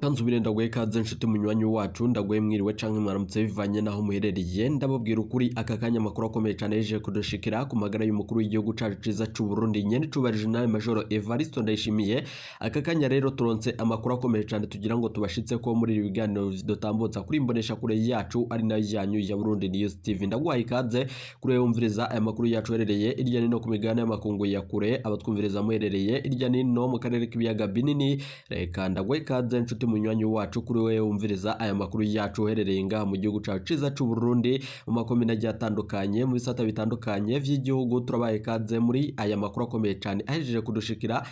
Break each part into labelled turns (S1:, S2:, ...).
S1: Reka nsubire ndaguhe ikaze, nshuti munywanyi wacu. Ndaguhe mwiriwe canke mwaramutse bivanye naho muherereye. Ndababwira ukuri, aka kanya amakuru akomeye cane yeje kudushikira ku magara y'umukuru w'igihugu cacu ciza c'u Burundi, nyene cubahiro General Major Evariste Ndayishimiye. Aka kanya rero turonse amakuru akomeye cane tugira ngo tubashitse ko muri ibi biganiro dutambutsa kuri imbonesha kure yacu, ari nayo yanyu ya Burundi News TV. Ndaguhaye ikaze kuri wewe wumviriza aya makuru yacu uherereye irya nino ku migabane y'amakungu ya kure, abatwumviriza muherereye irya nino mu karere k'ibiyaga binini. Reka ndaguhe ikaze, nshuti munywanyi wacu, kuri wewe wumviriza aya makuru yacu uherereye ngaha mu gihugu cacu ciza c'u Burundi, mu makomine agiye atandukanye, mu bisata bitandukanye vy'igihugu. Turabaye ikaze muri aya makuru akomeye cane ahejeje kudushikira.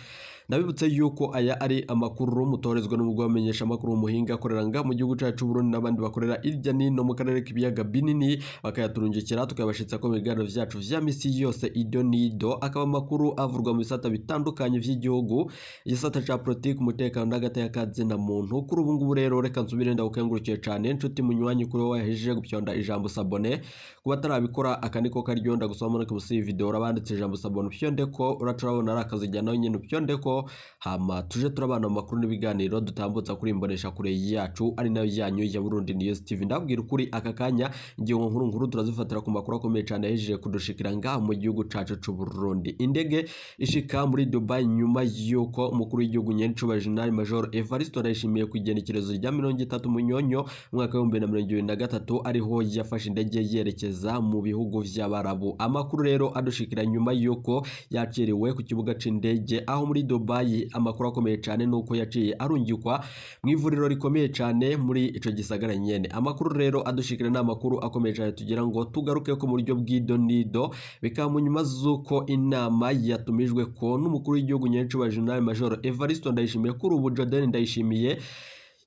S1: Ndabibutse yuko aya ari amakuru mutorezwa n'umugwi wamenyesha amakuru umuhinga akorera ngaha mu gihugu cacu c'u Burundi n'abandi bakorera irya nino mu karere k'ibiyaga binini, bakayaturungikira tukayabashitsa ko mu biganiro vyacu vya misi yose ido nido. Akaba amakuru avurwa mu bisata bitandukanye vy'igihugu, igisata ca politiki, umutekano n'agateka na muntu. Kuri ubu ngubu rero reka nsubire ndagukengurukiye cane, nshuti munywanyi, kuri wowe wahejeje gupyonda ijambo s'abonner. Kuba atarabikora, aka niko karyo ndagusaba muri musi iyi video urabanditse ijambo s'abonner, upyonde ko uraca urabona ari akazijya nawe nyene, upyonde ko, hama tuje turabana mu makuru n'ibiganiro dutambutsa kuri imbonesha kure yacu, ari nayo yanyu ya Burundi News TV. Ndabwira ukuri, aka kanya ingingo nkuru nkuru turazifatira ku makuru akomeye cane yahejeje kudushikira ngaha mu gihugu cacu c'u Burundi. Indege ishika muri Dubai nyuma y'uko umukuru w'igihugu nyencubahiro General Major Evariste Ndayishimiye ku igenekerezo rya 30 Munyonyo umwaka w'2023 ariho yafashe indege yerekeza mu bihugu vy'Abarabu. Amakuru rero adushikira nyuma y'uko yakiriwe ku kibuga c'indege aho muri Dubai, amakuru akomeye cane nuko yaciye arungikwa mu ivuriro rikomeye cane muri ico gisagara nyene. Amakuru rero adushikira ni amakuru akomeye cane tugira ngo tugaruke ko mu buryo bw'ido nido. Bikaba mu nyuma z'uko inama yatumijwe ko n'umukuru w'igihugu nyencubahiro General Major Evariste Ndayishimiye, kuri ubu Jordan Ndayishimiye,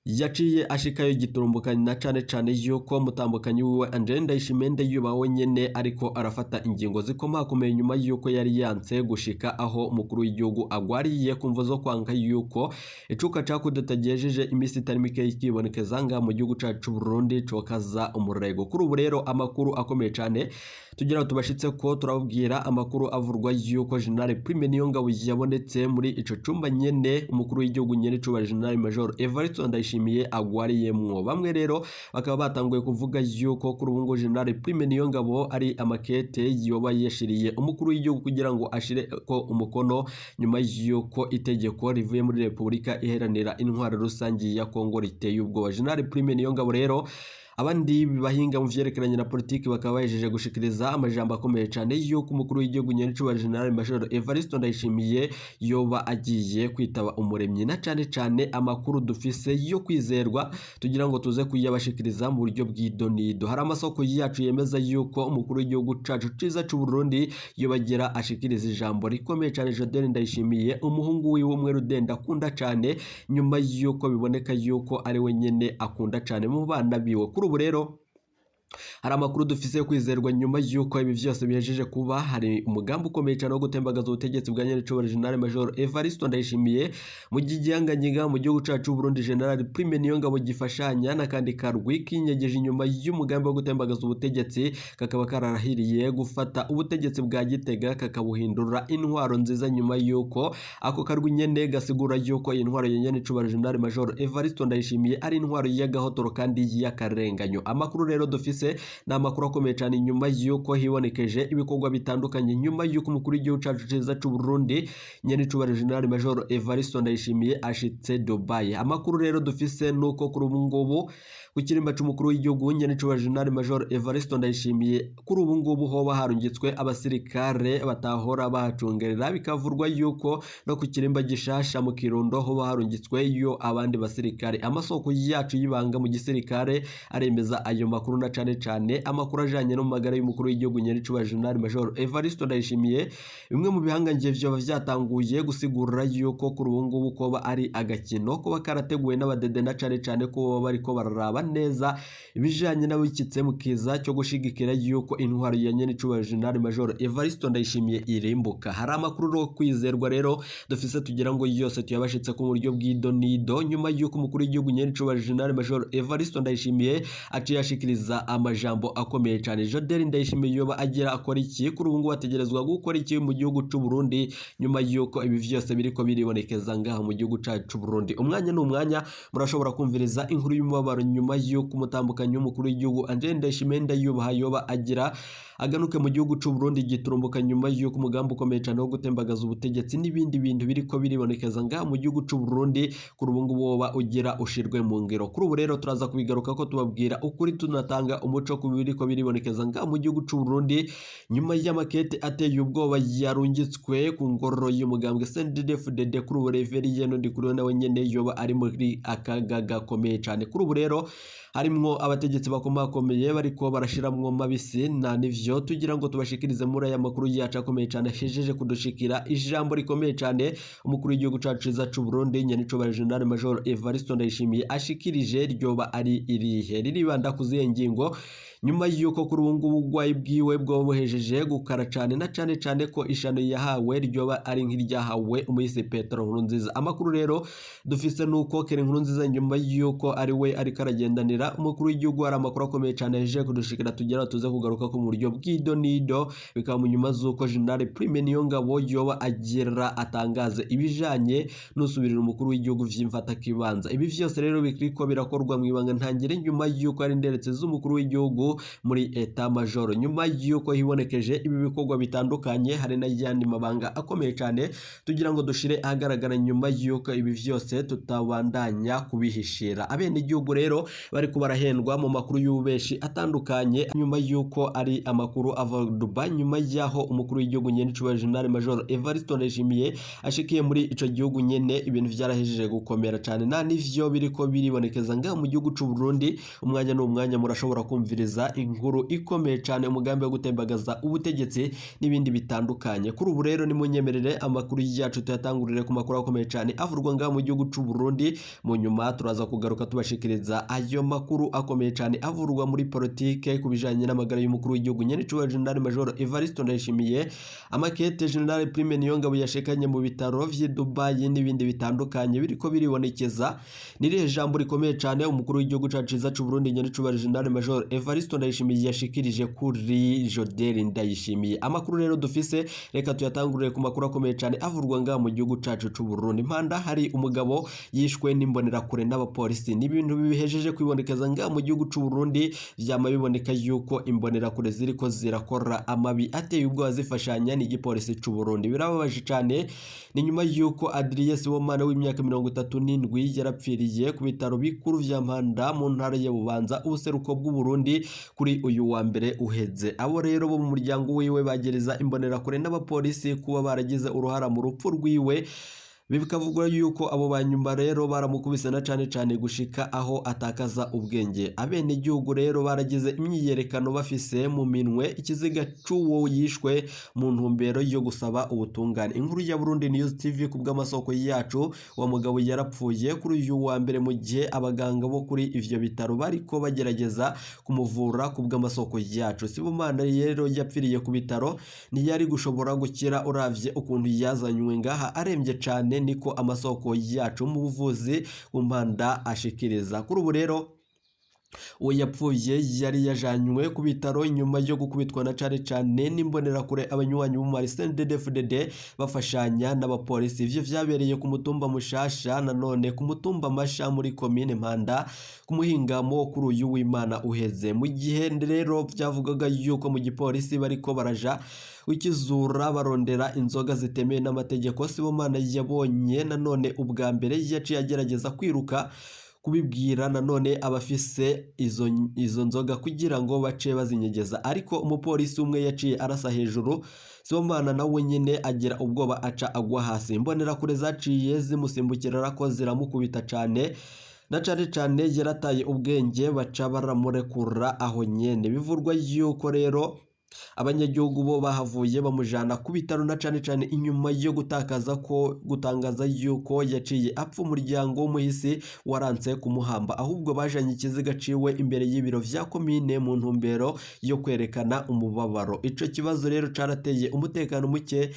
S1: yaciye ashikayo giturumbukanye, na cane cane yuko mutambukanyi wiwe Angel Ndayishimiye Ndayubaha wenyene ariko arafata ingingo zikomakomeye, nyuma yuko yari yanse gushika aho umukuru w'igihugu agwariye ku mvo zo kwanka yuko icuka ca kudeta gihejeje imisi itari mike kibonekeza ngaha mu gihugu cacu c'u Burundi cokaza umurego. Kuri ubu rero amakuru akomeye cane tugira ngo tubashitse ko turababwira amakuru avurwa yuko General Prime Niyongabo yabonetse muri ico cumba nyene umukuru w'igihugu nyene cubahiro General Major Evariste Ndayishimiye agwariyemwo. Bamwe rero bakaba batanguye kuvuga yuko kuri ubu ngo General Prime Niyongabo ari amakete yoba yashiriye umukuru w'igihugu kugira ngo ashire ko umukono, nyuma yuko itegeko rivuye muri Repubulika Iharanira Intwaro Rusangi ya Kongo riteye ubwoba. General Prime Niyongabo rero, abandi bahinga mu vyerekeranye na politiki bakaba bahejeje gushikiriza amajambo akomeye cane yuko umukuru w'igihugu nyenicubahiro General Major Evariste Ndayishimiye yoba agiye kwitaba Umuremyi, na cane cane amakuru dufise yo kwizerwa tugira ngo tuze kuyabashikiriza mu buryo bw'idonido. Hari amasoko yacu yemeza yuko umukuru w'igihugu cacu ciza c'u Burundi yoba agira ashikiriza ijambo rikomeye cane Jordan Ndayishimiye, umuhungu wiwe umwe rudenda akunda cane, nyuma yuko biboneka yuko ari we nyene akunda cane mu bana biwe. Kuri ubu rero hari amakuru dufise yo kwizerwa, nyuma y'uko ibi vyose bihejeje kuba, hari umugambi ukomeye cyane wo gutembagaza ubutegetsi bwa nyenicubahiro General Major Evariste Ndayishimiye mu gihe igihanganyiga mu gihugu cacu c'u Burundi General Prime Niyongabo gifashanya n'akandi karwi kinyegeje inyuma y'umugambi wo gutembagaza ubutegetsi, kakaba kararahiriye gufata ubutegetsi bwa Gitega kakabuhindura intwaro nziza, nyuma y'uko ako karwi nyene gasigura yuko iyi ntwaro ya nyenicubahiro General Major Evariste Ndayishimiye ari intwaro y'agahotoro kandi y'akarenganyo. Amakuru rero dufise ni amakuru akomeye cyane, nyuma y'uko hibonekeje ibikorwa bitandukanye nyuma y'uko umukuru w'igihugu cacu ciza c'u Burundi nyenicubahiro General Major Evariste Ndayishimiye ashitse Dubai. Amakuru rero dufise nuko kuri ubu ngubu ku kirimba c'umukuru w'igihugu nyenicubahiro General Major Evariste Ndayishimiye kuri ubu ngubu hoba harungitswe abasirikare batahora bahacungerera, bikavurwa yuko no ku kirimba gishasha mu Kirundo hoba harungitswe yo abandi basirikare. Amasoko yacu y'ibanga mu gisirikare aremeza ayo makuru, na cane cane amakuru ajanye no mu magara y'umukuru w'igihugu nyenicubahiro General Major Evariste Ndayishimiye. Bimwe mu bihangange vyoba vyatanguye gusigura yuko kuri ubu ngubu koba ari agakino kuba karateguwe n'abadede, na cane cane ko baba bariko bararaba neza ibijanye n'abikitse mu kiza cyo gushigikira yuko intwaro ya nyenicubahiro General Major Evariste Ndayishimiye irimbuka. Hari amakuru yo kwizerwa rero dufise tugira ngo yose tuyabashitse ku buryo bw'idonido, nyuma y'uko umukuru w'igihugu nyenicubahiro General Major Evariste Ndayishimiye aciye ashikiriza Amajambo akomeye cyane. Jodel Ndayishimiye yoba agira akora iki? Kuri ubu ngubu ategerezwa gukora iki mu gihugu c'u Burundi nyuma y'uko ibi vyose biriko biribonekeza ngaha mu gihugu cacu c'u Burundi? Umwanya n'umwanya murashobora kumviriza inkuru y'umubabaro nyuma y'uko umutambukanyi w'umukuru w'igihugu Angel Ndayishimiye Ndayubaha yoba agira aganuke mu gihugu c'u Burundi giturumbuka, nyuma y'uko umugambi ukomeye cyane wo gutembagaza ubutegetsi n'ibindi bintu biriko biribonekeza ngaha mu gihugu c'u Burundi kuri ubu ngubu woba ugira ushirwe mu ngiro. Kuri ubu rero turaza kubigaruka ko tubabwira ukuri, tunatanga umuco ku biriko biribonekeza ngaha mu gihugu c'u Burundi nyuma y'amakete ateye ubwoba yarungitswe ku ngoro y'umugambwe CNDD-FDD. Kuri ubu Reverien Ndikuriyo nawe nyene yoba ari muri akaga gakomeye cyane. Kuri ubu rero harimwo abategetsi bakomakomeye bariko barashiramwo mabisi na nivyo tugira ngo tubashikirize muri aya makuru yacu akomeye cyane ahejeje kudushikira. Ijambo rikomeye cyane umukuru w'igihugu cacu ciza c'u Burundi nyenicubahiro General Major Evariste Ndayishimiye ashikirije ryoba ari irihe? Riribanda ku zihe ngingo nyuma y'uko kuri ubu ngubu ubugwayi bwiwe bwoba buhejeje gukara cane, na cane cane ko ishano yahawe ryoba ari nk'iryahawe umuhisi Petero Nkurunziza? Amakuru rero dufise nuko Kere Nkurunziza, nyuma y'uko ari we ariko aragendanira umukuru w'igihugu, hari amakuru akomeye cane ahejeje kudushikira tugera tuze kugaruka ko mu buryo bw'ido nido. Bikaba mu nyuma z'uko General Prime Niyongabo yoba agira atangaze ibijanye n'usubirira umukuru w'igihugu vy'imfatakibanza. Ibi vyose rero biriko birakorwa mu ibanga ntangere nyuma y'uko ari inderetse z'umukuru w'igihugu muri état major. Nyuma y'uko hibonekeje ibi bikorwa bitandukanye, hari n'ayandi mabanga akomeye cyane tugira ngo dushire ahagaragara nyuma y'uko ibi vyose tutabandanya kubihishira. Abenegihugu rero bariko barahendwa mu makuru y'ububeshi atandukanye nyuma y'uko ari amakuru ava Dubai, nyuma y'aho umukuru w'igihugu nyene General Major Evariste Ndayishimiye ashikiye muri ico gihugu nyene. Ibintu vyarahejeje gukomera cyane na nivyo biriko biribonekeza ngaha mu gihugu c'u Burundi. Umwanya n'umwanya murashobora kumviriza inkuru ikomeye cyane, umugambi wo gutembagaza ubutegetsi n'ibindi bitandukanye. Kuri ubu rero nimunyemerere amakuru yacu tuyatangurire ku makuru akomeye cyane avurwa ngaha mu gihugu c'u Burundi. Mu nyuma turaza kugaruka tubashikiriza ayo makuru akomeye cyane avurwa muri politike ku bijanye n'amagara y'umukuru w'igihugu nyene cubahiro General Major Evariste Ndayishimiye, amakete General Prime Niyongabo yashikanye mu bitaro vy'i Dubai n'ibindi bitandukanye biriko biribonekeza. Nirihe jambo rikomeye cyane umukuru w'igihugu cacu ciza c'u Burundi nyene cubahiro General Major Evariste Ndayishimiye yashikirije kuri Jodel Ndayishimiye? Amakuru rero dufise reka tuyatangurire ku makuru akomeye cyane avurwa ngaha mu gihugu cacu c'u Burundi. Impanda hari umugabo yishwe n'imbonerakure n'abapolisi. Ni ibintu bihejeje kwibonekeza ngaha mu gihugu c'u Burundi. Vyama biboneka yuko imbonerakure ziriko zirakora amabi ateye ubwoba zifashanya n'igipolisi c'u Burundi. Birababaje cyane. Ni nyuma yuko Adrien Sibomana w'imyaka 37 yarapfiriye ku bitaro bikuru vya Mpanda mu ntara ya Bubanza, ubuseruko bw'u Burundi, kuri uyu wa mbere uheze. Abo rero bo mu muryango wiwe bagereza imbonerakure n'abapolisi kuba baragize uruhara mu rupfu rwiwe. Bikavugwa yuko abo banyuma rero baramukubise na cane cane gushika aho atakaza ubwenge. Abenegihugu rero baragize imyiyerekano bafise mu minwe ikiziga c'uwo yishwe mu ntumbero yo gusaba ubutungane. Inkuru ya Burundi News TV ku bw'amasoko yacu, wa mugabo yarapfuye kuri uyu wa mbere mu gihe abaganga bo kuri ivyo bitaro bariko bagerageza kumuvura. Ku bw'amasoko yacu, Sibomana rero yapfiriye ku bitaro, ntiyari gushobora gukira uravye ukuntu yazanywe ngaha aremvye cane, niko amasoko yacu mu buvuzi ku Mpanda ashikiriza. Kuri ubu rero uwo yapfuye yari yajanywe ku bitaro nyuma yo gukubitwa na cane cane n'imbonerakure abanywanyi b'umwari CNDD-FDD bafashanya n'abapolisi. Ivyo vyabereye ku mutumba Mushasha nanone ku mutumba Masha muri komine Mpanda ku muhingamo kuri uyu w'Imana uheze. Mu gihe rero vyavugaga yuko mu gipolisi bariko baraja ukizura barondera inzoga zitemewe n'amategeko, Sibomana yabonye nanone ubwa mbere yaciye agerageza kwiruka kubibwira nanone abafise izo nzoga kugira ngo bace bazinyegeza, ariko umupolisi umwe yaciye arasa hejuru. Sibomana nawe nyine agira ubwoba aca agwa hasi. Imbonerakure zaciye zimusimbukira ko ziramukubita cane na cane cane yarataye ubwenge, baca baramurekura aho nyene. Bivurwa yuko rero abanyagihugu bo bahavuye bamujana ku bitaro na cane cane inyuma yo gutakaza ko gutangaza yuko yaciye apfa. Umuryango w'umuhisi waranse kumuhamba, ahubwo bajanye ikiziga ciwe imbere y'ibiro vya komine mu ntumbero yo kwerekana umubabaro. Ico kibazo rero carateye umutekano muke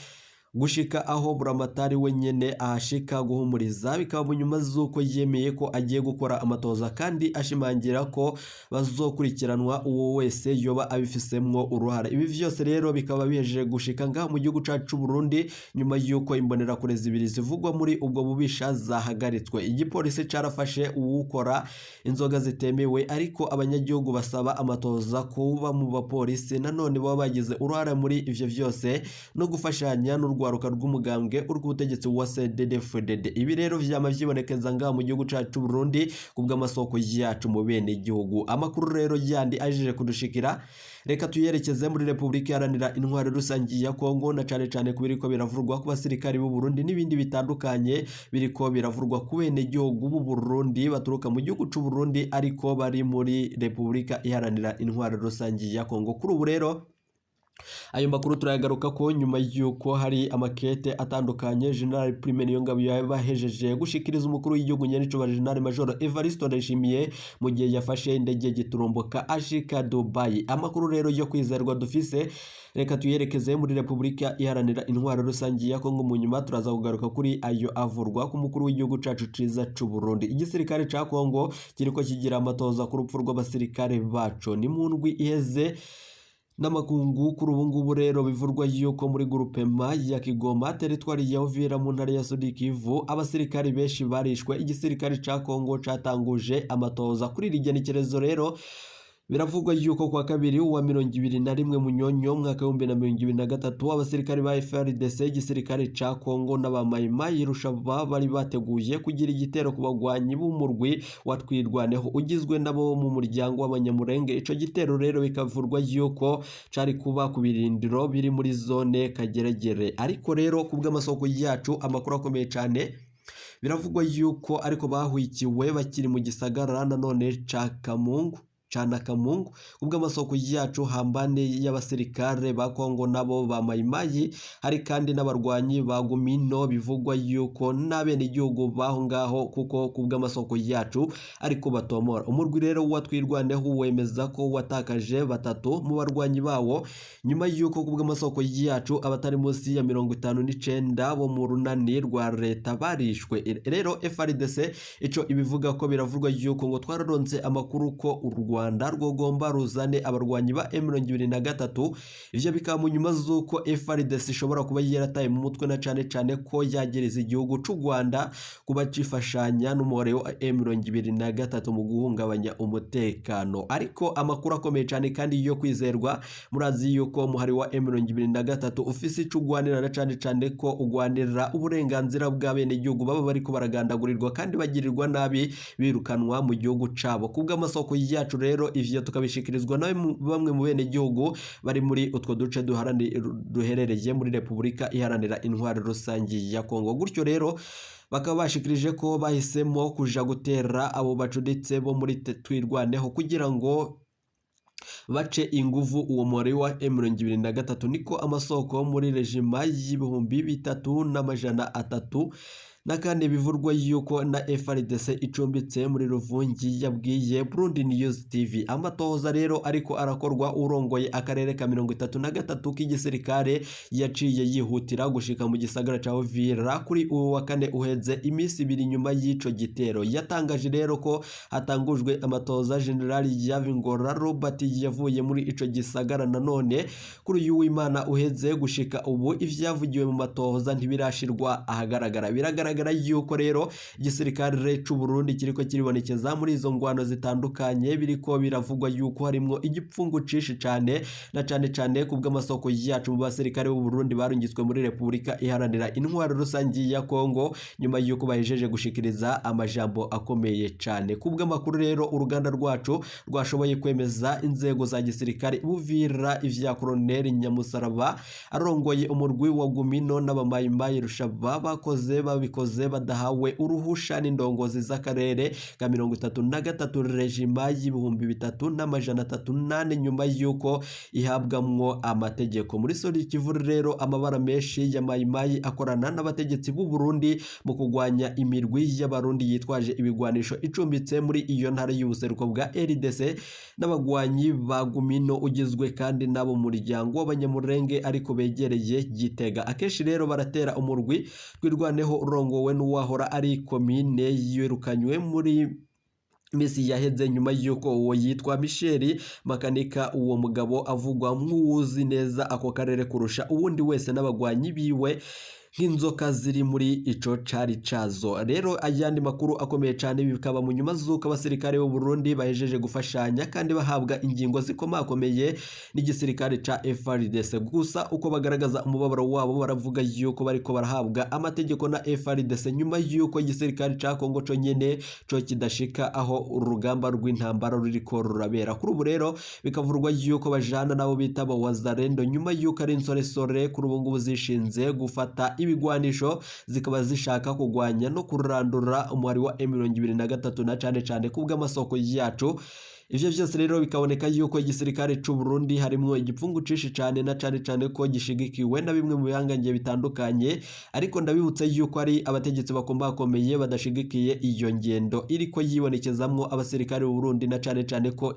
S1: Gushika aho Buramatari wenyene ahashika guhumuriza, bikaba mu nyuma z'uko yemeye ko agiye gukora amatoza kandi ashimangira ko bazokurikiranwa uwo wese yoba abifisemwo uruhara. Ibi vyose rero bikaba bihejeje gushika ngaha mu gihugu cacu c'u Burundi, nyuma y'uko imbonerakure zibiri zivugwa muri ubwo bubisha zahagaritswe. Igipolisi carafashe uwukora inzoga zitemewe, ariko abanyagihugu basaba amatoza kuba mu bapolisi nanone baba bagize uruhara muri ivyo vyose no gufashanya n'urwaruka rw'umugambwe urw'ubutegetsi wa CNDD-FDD. Ibi rero vyama vyibonekeza ngaha mu gihugu cacu c'u Burundi kubw'amasoko yacu mu bene igihugu. Amakuru rero yandi ajeje kudushikira, reka tuyerekeze muri Republika Iharanira Intwaro Rusangi ya Kongo, na cane cane ku biriko biravurwa ku basirikari b'u Burundi n'ibindi bitandukanye biriko biravurwa ku bene gihugu b'u Burundi baturuka mu gihugu c'u Burundi ariko bari muri Republika Iharanira Intwaro Rusangi ya Kongo. Kuri ubu rero ayo makuru turayagaruka ko nyuma y'uko hari amakete atandukanye General Prime Niyongabo yabahejeje gushikiriza umukuru w'igihugu nyenicubahiro General Major Evariste Ndayishimiye mu gihe yafashe indege giturumbuka ashika Dubai. Amakuru rero yo kwizerwa dufise, reka tuyerekeze muri Republika Iharanira Intwaro Rusangi ya Kongo. Mu nyuma turaza kugaruka kuri ayo avurwa ku mukuru w'igihugu cacu ciza c'u Burundi. Igisirikare ca Kongo kiriko kigira amatoza ku rupfu rw'abasirikare baco ni mu ndwi iheze n'amakungu. Kuri ubu ngubu rero bivurwa yuko muri groupement ya Kigoma, teritwari ya Uvira, mu ntara ya Sud Kivu, abasirikari benshi barishwe. Igisirikare ca Kongo catanguje amatoza kuri iri genekerezo. Rero biravugwa yuko kwa kabiri wa 21 Munyonyo mwaka 2023 abasirikari ba FARDC, igisirikare ca Kongo n'abamayimayi Rushaba bari bateguye kugira igitero ku bagwanyi b'umurwi wa Twirwaneho ugizwe nabo mu muryango w'Abanyamurenge. Ico gitero rero bikavurwa yuko cari kuba ku birindiro biri muri zone Kageregere, ariko rero ku bw'amasoko yacu, amakuru akomeye cane, biravugwa yuko ariko bahwikiwe bakiri mu gisagara nanone ca Kamungu cana Kamungu. Ubw'amasoko yacu hambane y'abasirikare ba Kongo nabo ba Mayimayi, hari kandi n'abarwanyi ba Gumino, bivugwa yuko n'abenegihugu baho ngaho, kuko kubw'amasoko yacu ariko batomora. Umurwi rero wa Twirwaneho wemeza ko watakaje batatu mu barwanyi bawo, nyuma yuko kubw'amasoko yacu abatari munsi ya 59 bo mu runani rwa leta barishwe. Rero FARDC ico ibivuga ko biravugwa yuko ngo twararonse amakuru ko u Rwanda rwogomba ruzane abarwanyi ba M23. Ivyo bikaba mu nyuma z'uko FARDC ishobora kuba yarataye mu mutwe, na cane cane ko yagereza igihugu c'u Rwanda kuba cifashanya n'umubare wa M23 mu guhungabanya umutekano. Ariko amakuru akomeye cane kandi yo kwizerwa, murazi yuko umuhari wa M23 ufise ico ugwanira, na cane cane ko ugwanira uburenganzira bw'abenegihugu baba bariko baragandagurirwa kandi bagirirwa nabi, birukanwa mu gihugu cabo. Kubw'amasoko yacu rero ivyo tukabishikirizwa na bamwe mu bene gihugu bari muri utwo duce duherereye muri Republika Iharanira Intwaro Rusangi ya Kongo. Gutyo rero bakaba bashikirije ko bahisemo kuja gutera abo bacuditse bo muri Twirwaneho kugira ngo bace inguvu uwo mubare wa M23. Niko amasoko muri rejima y'3304 bivurwa yuko na FARDC icumbitse muri Ruvungi yabwiye Burundi News TV. Amatohoza rero ariko arakorwa. Urongoye akarere ka 33 k'igisirikare yaciye yihutira gushika mu gisagara ca Uvira kuri uwo wa kane uheze, iminsi ibiri nyuma y'ico gitero. Yatangaje rero ko hatangujwe amatohoza. General Yavingora Robert yavuye muri ico gisagara nanone kuri uyu w'Imana uheze. Gushika ubu ivyavugiwe mu matohoza ntibirashirwa ahagaragara. Biragaragara yuko rero igisirikare c'u Burundi kiriko kiribonekeza muri izo ngwano zitandukanye, biriko biravugwa yuko harimwo igipfungu cinshi cane, na cane cane kubw'amasoko yacu mu basirikare b'u Burundi barungitswe muri Republika Iharanira Intwaro Rusangi ya Kongo nyuma yuko bahejeje gushikiriza amajambo akomeye cane. Kubw'amakuru rero uruganda rwacu rwashoboye kwemeza inzego za gisirikare Buvira ivya Colonel Nyamusaraba arongoye umurwi wa Gumino n'abamayimayi Rushaba bakoze babikoze babikoze badahawe uruhusha n'indongozi z'akarere ka 33 rejima y'3304 nyuma y'uko ihabwamwo amategeko. Muri Sud Kivu rero amabara menshi ya Mayimayi akorana n'abategetsi b'u Burundi mu kugwanya imirwi y'abarundi yitwaje ibigwanisho icumbitse muri iyo ntara y'ubuseruko bwa RDC n'abagwanyi ba Gumino ugizwe kandi n'abo muryango w'abanyamurenge ariko begereye Gitega. Akenshi rero baratera umurwi Twirwaneho urongowe n'uwahora ari komine yirukanywe muri misi yaheze nyuma y'uko uwo yitwa Michel Makanika, uwo mugabo avugwa nk'uwuzi neza ako karere kurusha uwundi wese n'abagwanyi biwe nk'inzoka ziri muri ico cari cazo. Rero ayandi makuru akomeye cyane bikaba mu nyuma z'uko abasirikare b'u Burundi bahejeje gufashanya kandi bahabwa ingingo zikomakomeye n'igisirikare ca FARDC. Gusa uko bagaragaza umubabaro wabo baravuga yuko bariko barahabwa amategeko na FARDC nyuma yuko igisirikare ca Kongo co nyene co kidashika aho urugamba rw'intambara ruriko rurabera. Kuri ubu rero bikavurwa yuko bajana nabo bita ba Wazalendo nyuma yuko ari insoresore kuri ubu ngubu zishinze gufata ibigwanisho zikaba zishaka kugwanya no kurandura umuhari wa M23 na cane cane kubw'amasoko yacu. Ivyo vyose rero bikaboneka yuko igisirikare c'u Burundi harimwo igipfungu cinshi cane na cane cane ko gishigikiwe na bimwe mu bihangange bitandukanye, ariko ndabibutse yuko ari abategetsi bakombakomeye badashigikiye iyo ngendo iriko yibonekezamwo abasirikare b'u Burundi na cane cane ko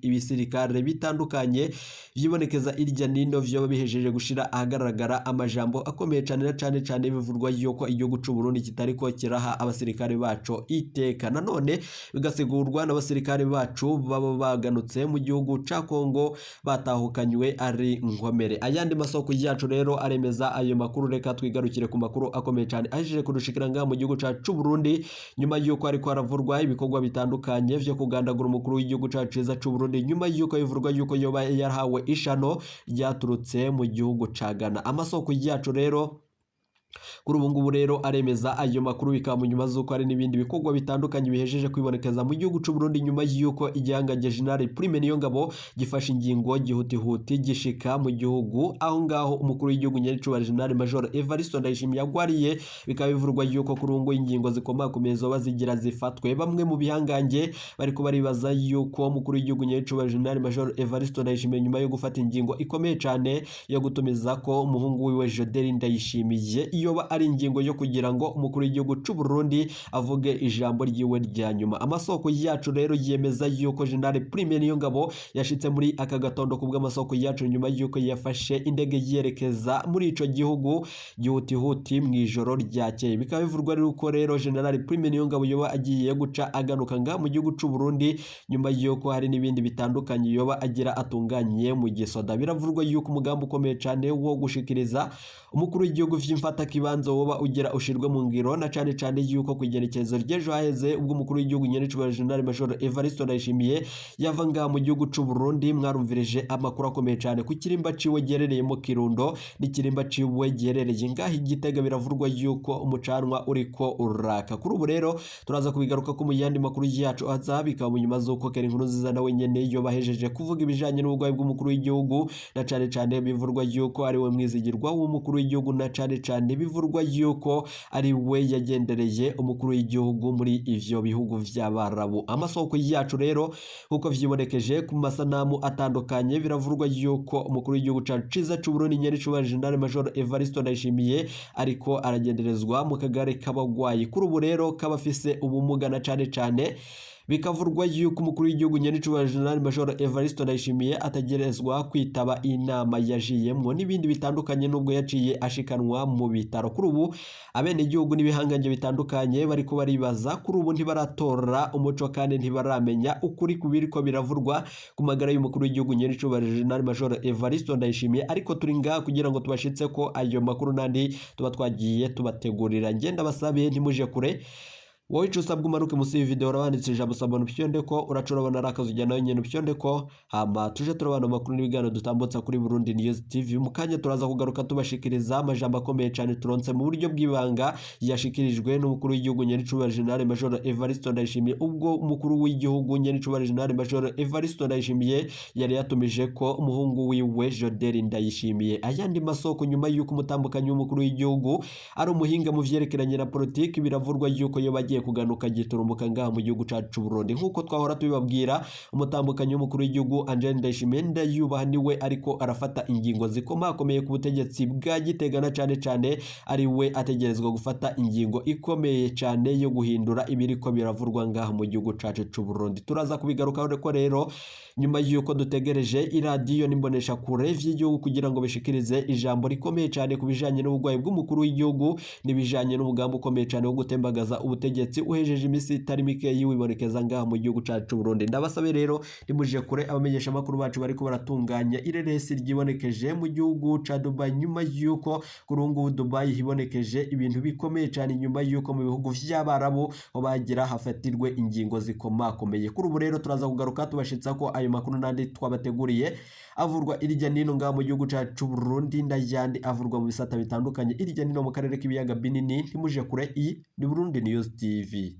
S1: ibisirikare bitandukanye vyibonekeza irya nino vyoba bihejeje gushira ahagaragara amajambo akomeye cane na cane cane bivurwa yuko igihugu c'u Burundi kitariko kiraha abasirikare baco iteka. Nanone bigasigurwa n'abasirikare bacu baba baganutse mu gihugu ca Kongo batahukanywe ari nkomere. Ayandi masoko yacu rero aremeza ayo makuru. Reka twigarukire ku makuru akomeye cyane ahejeje kudushikira ngaha mu gihugu cacu c'u Burundi nyuma yuko ariko haravurwa ibikorwa bitandukanye vyo kugandagura umukuru w'igihugu cacu ciza c'u Burundi nyuma yuko bivurwa yuko yoba yarahawe ishano ryaturutse mu gihugu ca Ghana. Amasoko yacu rero kuri ubu ngubu rero aremeza ayo makuru, bikaba mu nyuma z'uko hari n'ibindi bikorwa bitandukanye bihejeje kwibonekeza mu gihugu c'u Burundi nyuma y'uko igihangange General Prime Niyongabo gifashe ingingo gihutihuti gishika mu gihugu aho ngaho umukuru w'igihugu nyenicubahiro General Major Evariste Ndayishimiye yagwariye. Bikaba bivurwa yuko kuri ubu ngubu ingingo zikomakomeye zoba zigira zifatwe. Bamwe mu bihangange bariko baribaza yuko umukuru w'igihugu nyenicubahiro General Major Evariste Ndayishimiye nyuma yo gufata ingingo ikomeye cane yo gutumiza ko umuhungu wiwe Jodel Ndayishimiye yoba ari ingingo yo kugira ngo umukuru w'igihugu c'u Burundi avuge ijambo ryiwe rya nyuma. Amasoko yacu rero yemeza yuko General Prime Niyongabo yashitse muri aka gatondo kubw'amasoko yacu nyuma yuko yafashe indege yerekeza muri ico gihugu gihutihuti mu ijoro ryakeye. Bikaba bivurwa yuko rero General Prime Niyongabo yoba agiye guca agaruka nga mu gihugu c'u Burundi nyuma yuko hari n'ibindi bitandukanye yoba agira atunganye mu gisoda. Biravurwa yuko umugambi ukomeye cane wo gushikiriza umukuru w'igihugu vy'imfata kibanza woba ugira ushirwe mu ngiro na cane cane yuko kugerekezo ry'ejo haheze ubwo umukuru w'igihugu nyenicubahiro General Major Evariste Ndayishimiye yava ngaha mu gihugu c'u Burundi. Mwarumvirije amakuru akomeye cane ku kirimba ciwe giherereye mu Kirundo n'ikirimba ciwe giherereye ngaha i Gitega. Biravurwa yuko umucanwa uriko uraka. Kuri ubu rero turaza kubigaruka ko mu yandi makuru yacu aza, bikaba mu nyuma z'uko Keri Nkurunziza nawe nyene yoba ahejeje kuvuga ibijanye n'uburwayi bw'umukuru w'igihugu na cane cane bivurwa yuko ari we mwizigirwa w'umukuru w'igihugu na cane cane bivurwa yuko ari we yagendereye umukuru w'igihugu muri ivyo bihugu vy'Abarabu. Amasoko yacu rero nkuko vyibonekeje ku masanamu atandukanye biravurwa yuko umukuru w'igihugu cacu ciza c'u Burundi nyenicubahiro General Major Evariste Ndayishimiye ariko aragenderezwa mu kagare k'abagwayi. Kuri ubu rero k'abafise ubumuga na cane cane bikavurwa yuko umukuru w'igihugu nyenicubahiro General Major Evariste Ndayishimiye atagerezwa kwitaba inama yajiyemwo n'ibindi bitandukanye nubwo yaciye ashikanwa mu bitaro. Kuri ubu abenegihugu n'ibihangange bitandukanye bariko baribaza, kuri ubu ntibaratora umuco kandi ntibaramenya ukuri kubiriko biravurwa ku magara y'umukuru w'igihugu nyenicubahiro General Major Evariste Ndayishimiye, ariko turi ngaha kugira ngo tubashitse ko ayo makuru nandi tuba twagiye tubategurira. Ngenda basabe ntimuje kure. Wowe ico usabwa, umanuke musi y'iyi urabanditse ijambo "s'abonner", upyonde ko uraca urabona ari akazu, ujya nawe nyene upyonde ko, hama tuje turabana amakuru n'ibiganiro dutambutsa kuri Burundi News TV. Mu kanya turaza kugaruka tubashikiriza amajambo akomeye cane turonse mu buryo bw'ibanga, yashikirijwe n'umukuru w'igihugu nyenicubahiro General Major Evariste Ndayishimiye, ubwo umukuru w'igihugu nyenicubahiro General Major Evariste Ndayishimiye yari yatumije ko umuhungu wiwe Jodel Ndayishimiye. Ayandi masoko, nyuma y'uko umutambukanyi w'umukuru w'igihugu ari umuhinga mu vyerekeranye na politiki, biravurwa yuko yo bagiye kuganuka giturumbuka ngaha mu gihugu cacu c'u Burundi. Nk'uko twahora tubibabwira, umutambukanyi w'umukuru w'igihugu Angel Ndayishimiye Ndayubaha niwe ariko arafata ingingo zikomakomeye ku butegetsi bwa Gitega, na cane cane ari we ategerezwa gufata ingingo ikomeye cane yo guhindura ibiriko biravurwa ngaha mu gihugu cacu c'u Burundi. Turaza kubigarukaho ko rero nyuma y'uko dutegereje iradiyo n'imbonesha kure vy'igihugu kugira ngo bishikirize ijambo rikomeye cane ku bijanye n'uburwayi bw'umukuru w'igihugu n'ibijanye n'umugambi ukomeye cane wo gutembagaza ubutegetsi uhejeje iminsi itari mike wibonekeza ngaha mu gihugu cacu c'u Burundi. Ndabasabe rero nimuje kure, abamenyesha makuru bacu bariko baratunganya ireresi ryibonekeje mu gihugu ca Dubai, nyuma y'uko kuri ubu ngubu Dubai hibonekeje ibintu bikomeye cane, nyuma y'uko mu bihugu vy'Abarabu ho bagira hafatirwe ingingo zikomakomeye. Kuri ubu rero turaza kugaruka tubashitsa ko ayo makuru n'andi twabateguriye avurwa irya nino ngaha mu gihugu cacu c'u Burundi n'ayandi avurwa mu bisata bitandukanye irya nino mu karere k'ibiyaga binini. Ntimuje kure, iyi ni Burundi News TV.